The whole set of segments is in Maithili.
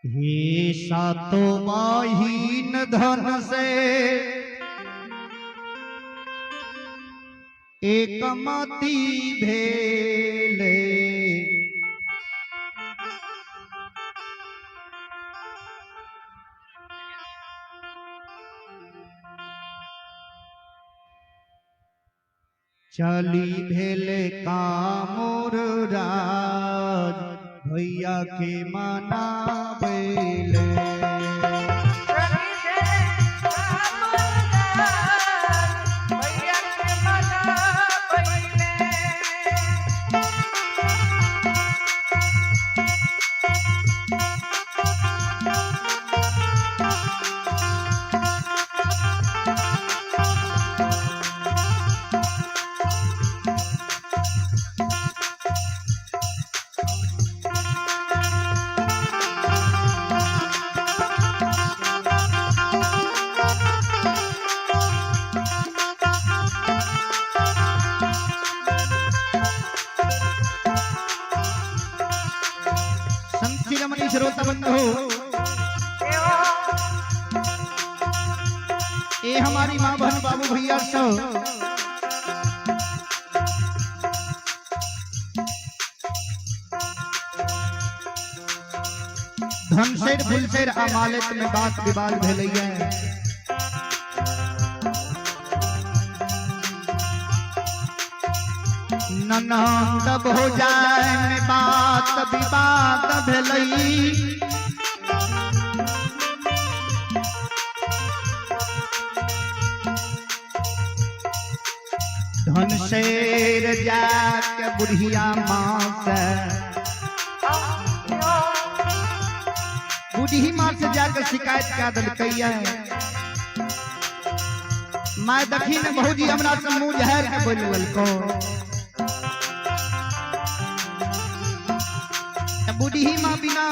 हे सातो बहिन धन से एकमती भेले। चली भेले कामोर राज भैया के मनाबेले। भैया के मनाबैले। संत शिरोमणि श्रोता बंधु, ये हमारी माँ बहन बाबू भैया सब धनसेर फुलसेर आ मालिक में बात विवाद भेलैया। ननंद भोजाय में बात विवाद भेलई। धनसेर जाके बुढ़िया माँ से, बुढ़ी माँ से जाके शिकायत कए देलकैया। माय देखी ने भौजी हमरा से मुँह झाड़ि के बोलि लेलको। बुढ़ी माँ बिना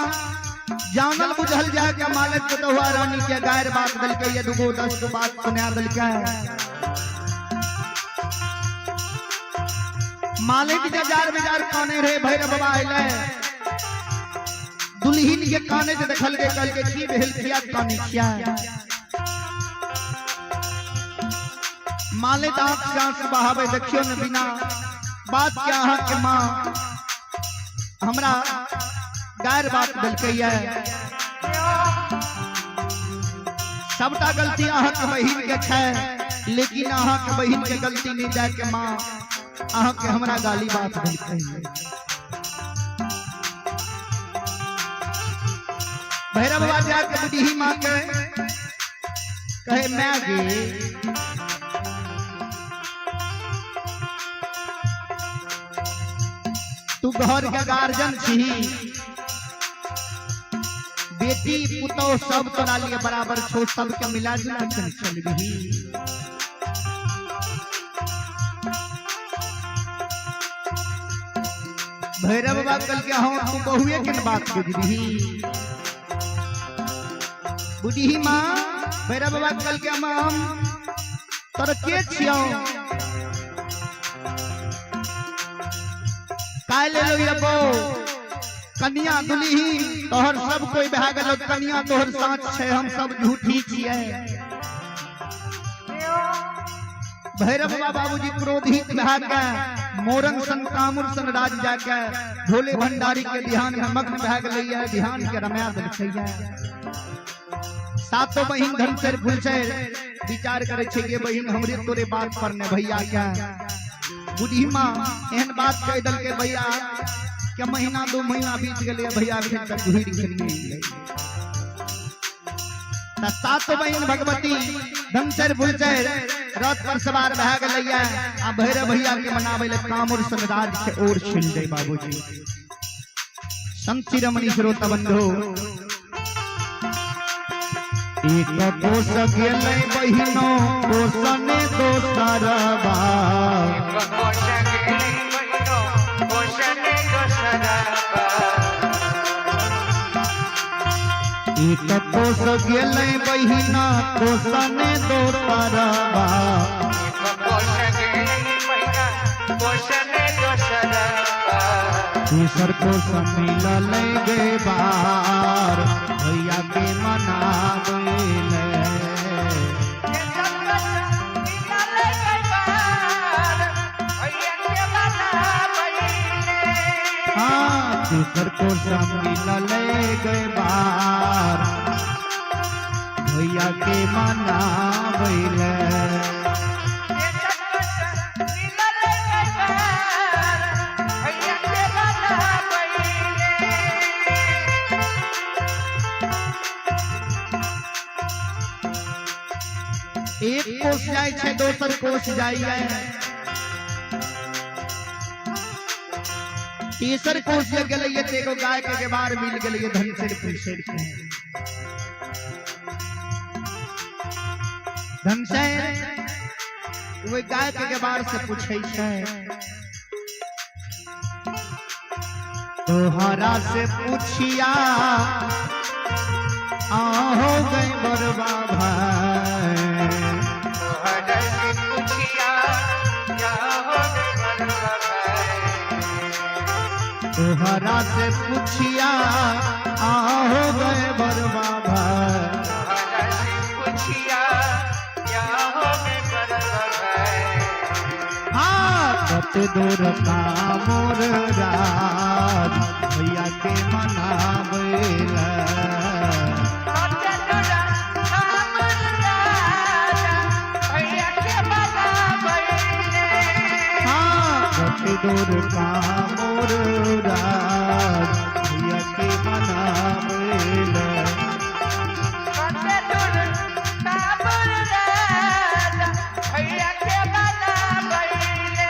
जानल बुझल जाके मालिक पुतहुआ रानी के गायर बात देलकैया, दूगो 10 गो बात सुना देलकै। मालिक जजार बेजार काने रहे भैरव बाबा अइलै। दुल्हिन के काने जे देखल के कहल के की भेल किया काने किया। मालिक आंख से आंसू बहावे, देखियो न बिना बात के अहाँ के माँ हमरा गायर बात देलकैया। सबटा गलती अहाँ के बहिन के छै, लेकिन अहाँ के बहिन के गलती नहीं जाय के माँ अहाँ के हमरा गाली बात देलकैया। भैरव बाबा जाके बुढ़ी माँ के कहे मैं गे तू घर के गार्जियन छी, बेटी पुतोह सब तोरा लिए बराबर छो, सबके मिला जुला के चलबही। भैरव बाबा कहल के हाँ तू बहुए के न बात बुझबही। बुढ़ी माँ भैरव बाबा कहल के हम तोर के छियौ, काय ले लो ये बो कन्या दुल्ही तोहर सब कोई भए गेलो, कन्या तोहर साँच छै, हम सब झूठी छियै। भैरव बाबा बाबूजी क्रोधित भए के मोरंग सन कामुर सन राज जाके भोले भंडारी के ध्यान में मग्न भए गेलैया, ध्यान के रमा देलकैया। सातों बहिन धनसर फुलसर विचार करे छै गे बहिन हमरे तोरे बात पर ने भैया के बुढ़ी माँ एहन बात कह देलकै भैया के महीना 2 महीना बीत गेलै भैया अखन तक घुरि के नहि एलै। त सातों बहिन भगवती धनसर फुलसर रथ पर सवार भए गेलैया आ भैरव भैया के मनाबै ले कामुर सन राज के ओर छिल दे बाबूजी। संत शिरोमणि श्रोता बंधु, एक कोस गेलै बहिनो कोसने दोसर बा, एक कोस गेलै बहिना कोसने दोसर बा, तेसर कोस मिललै गे बार तेसर कोस मिलले गए बार भैया के मनावैले। भैया के मनावैले। एक कोस जाइ छै, दोसर कोस जाइए, तेसर कोस जे गेलैये तऽ एगो गाय के गेबार मिल गेलैये धनसर फुलसर के। धनसर ओहि गाय के गेबार से पूछै छै, तोहरा से पूछिया आहो गए बरबा भाई। तोहरा से पूछिया क्या हो गए बरबा भाई। तोहरा से पूछिया आहो गए बरबा भाई। तोहरा से पूछिया क्या हो गए बरबा भाई। हाँ, कत दूर का मोर राज भैया के मनावेला। कते दूर कामर राजा भैया के मनावैले। हाँ, कत दूर का मोर राज भैया के मनावेला। कते दूर कामर राजा भैया के मनावैले।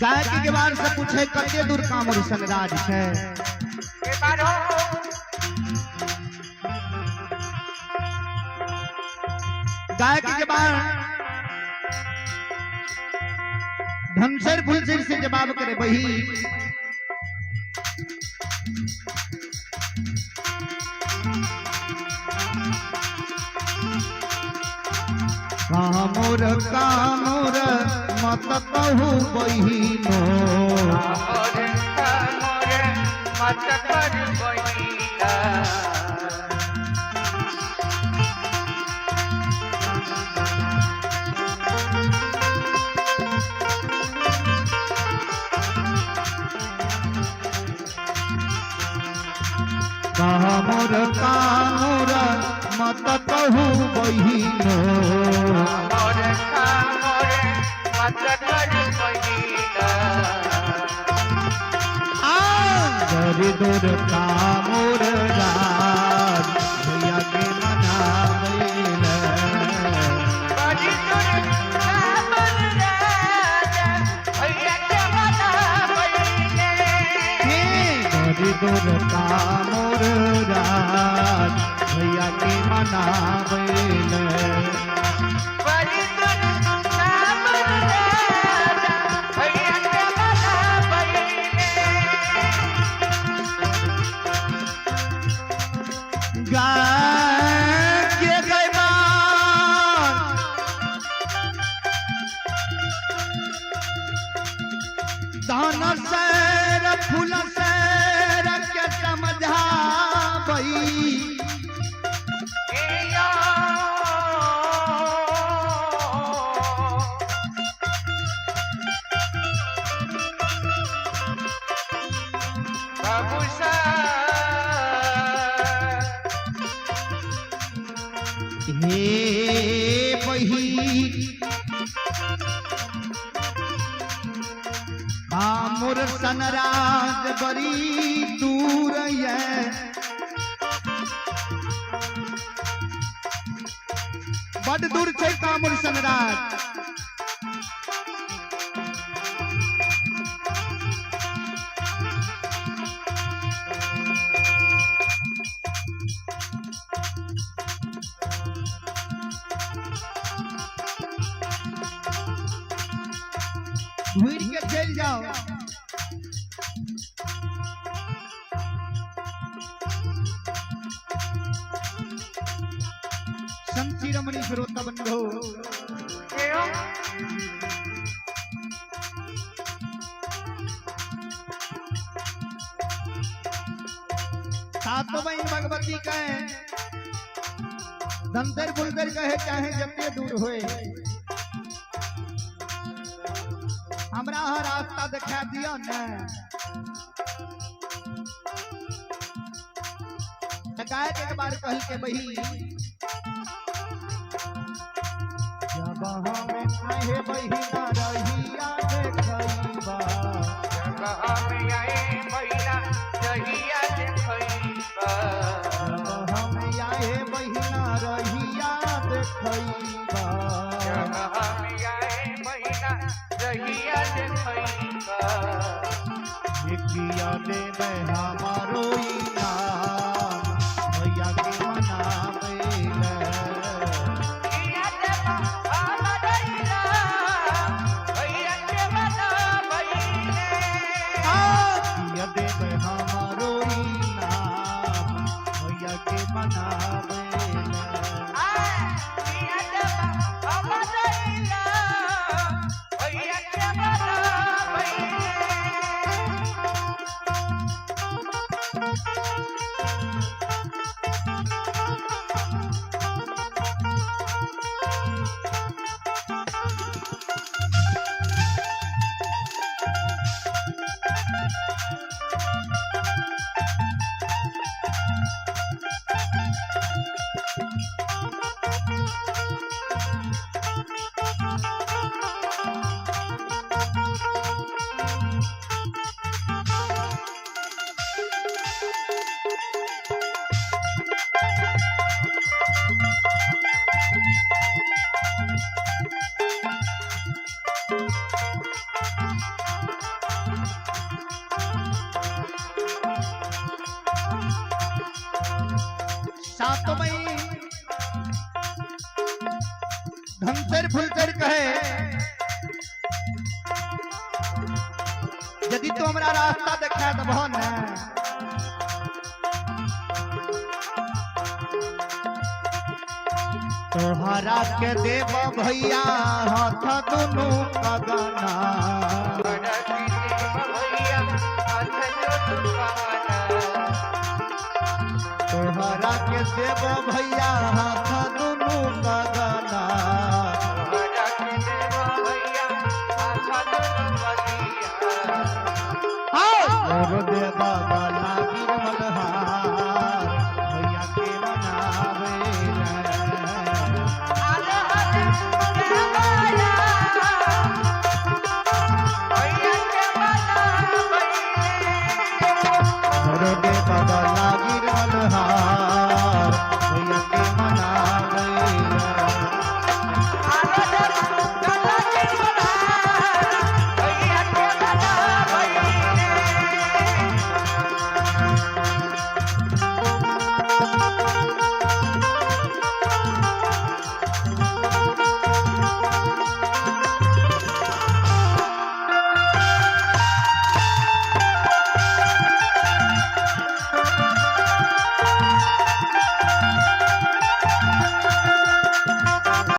गाय के गेबार से पूछे कते दूर कामर सन राज छै। के बारो गाय के गेबार धनसर फुलसर से जवाब करे बही, कामोर कामोर मत कहू बहिनो। मोर मोर मत कर बहिना। कामोर कामोर मत कहू बहिनो। मोर मोर मत कर बहिना। बड़ी दूर कामोर राज भैया के मनावेला। बड़ी दूर कामर राजा भैया के मनावैले। हे बड़ी दूर कामोर राज भैया के मनावेला। बड़ी दूर कामर राजा भैया के मनावैले। गाय के गैबान दान सैर फूल सैर के समझाबई। एया बाबू सा हे बही कामुर सनराज बड़ी दूर ये। बड दूर छै कामुर सनराज। घुर के चलि जाओ। संत रमणी श्रोता बंधु, सातों बहन भगवती कहे, धनतर फुलतर कहे, चाहे जते दूर होए, हमरा हर रास्ता दिखा दिया ने। गायक एक बार कहल के बही, जब हम आए बहिना रहिया देखइबा, जब हम आए बहिना रहिया देखइबा, जब हम आए बहिना रहिया देखइबा, जब हम आए बहिना रहिया देखइबा, किया देबै हमारो इनाम भैया के मनाबै ले। किया देबा हमारो इनाम भैया के मनाबै ले। किया देबै हमारो इनाम भैया के मनाबै ले। किया देबा हमारो इनाम भैया के मनाबै ले। सातों बहन धनसर फुलसर कहे, यदि तू हमरा रास्ता देखा देबह ने, तोहरा के देव भैया हाथ दुनू कगना, तोहरा के देव भैया हाथ